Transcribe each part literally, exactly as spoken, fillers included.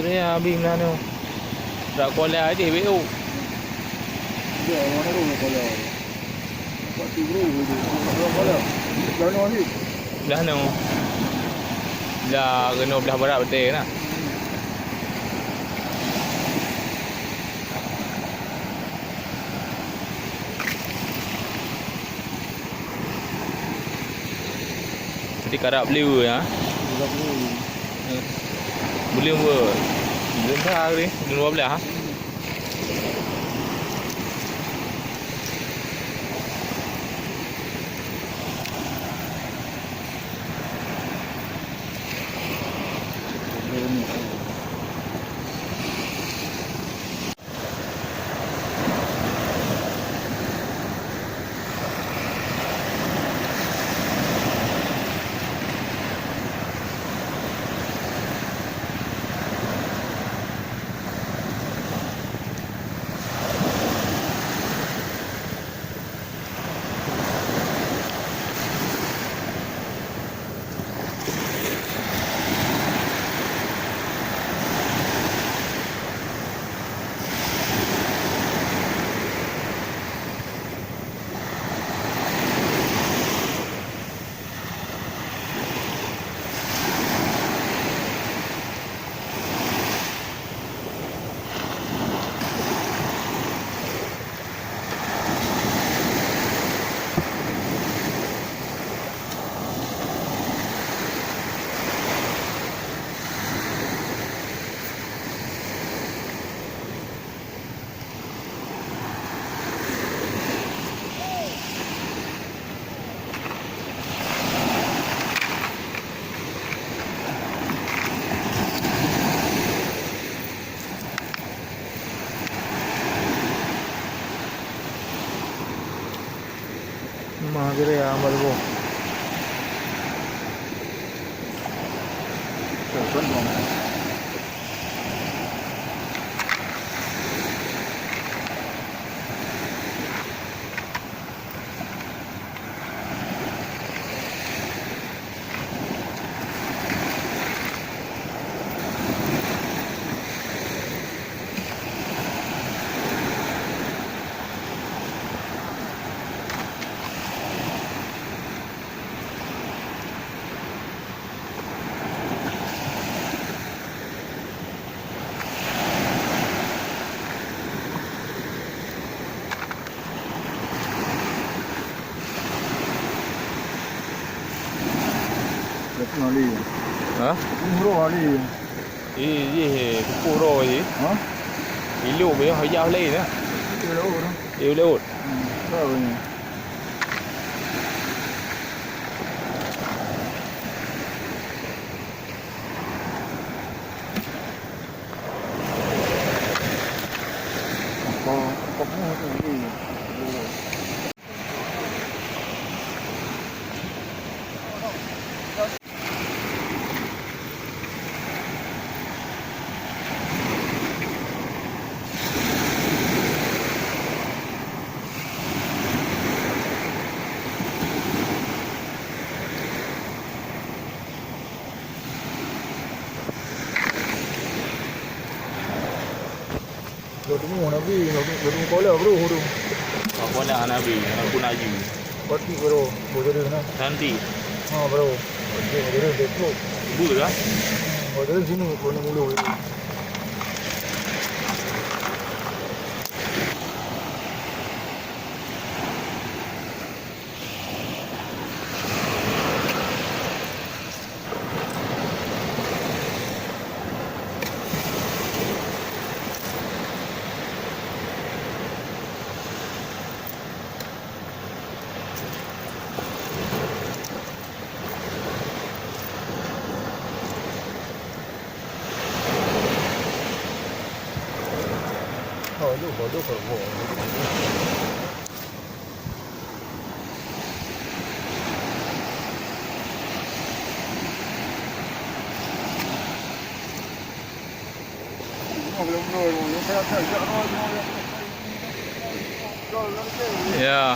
Ni abéh meunan nyoe. Dak kuala deh, beu. Blah nyoe. Blah keunoe blah barat beutôi na. Jadi karab beli ya. Beli dua. Beli dah hari. Beli dua belas ha. Maghrib ya, ambil bu. Betul Ali. Ha? Umroh Ali. Ih, ih, eh, kupu roh ih. Ha? Ilok beh, ayah lain ah. Ilok. Ilok. Hmm, tahu ni. Apa, apa tu ni? Lôn teumé Nabi, lôn teumé kola bro, bro. Apa nak Nabi, aku nak aju. Pati bro, bro jadi na. Nanti. Ha bro. Bro jadi dekat. Ibu dah. Bro jadi sini, bro ni dulu. Ya.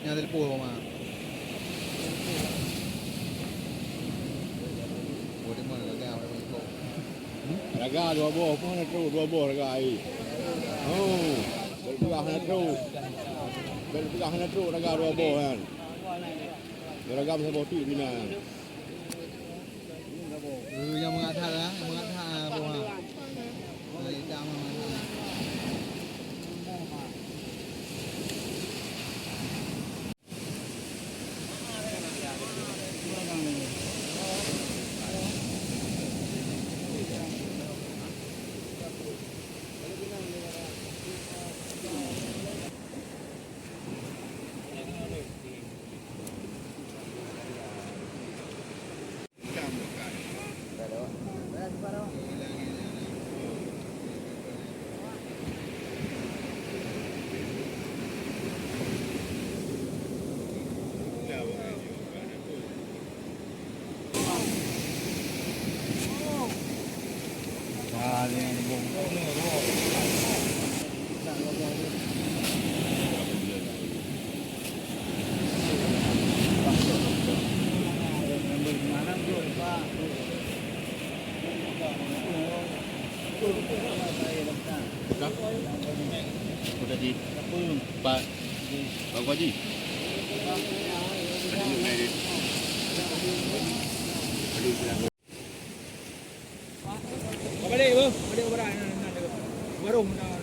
Nyang telepon ma. Raga dua boh, pun hana trok dua boh raga ai. Oh, bèk peugah hana trok. Bèk peugah hana trok raga dua boh nyan. Raga meusaboh pih bina. Eh, nyang mangat that lah, mangat that lah, boh ha. Nah, itam mangat that. Udah? Udah di Pak, Pak Haji? Balik, beuh. Balik barang. Warung dah.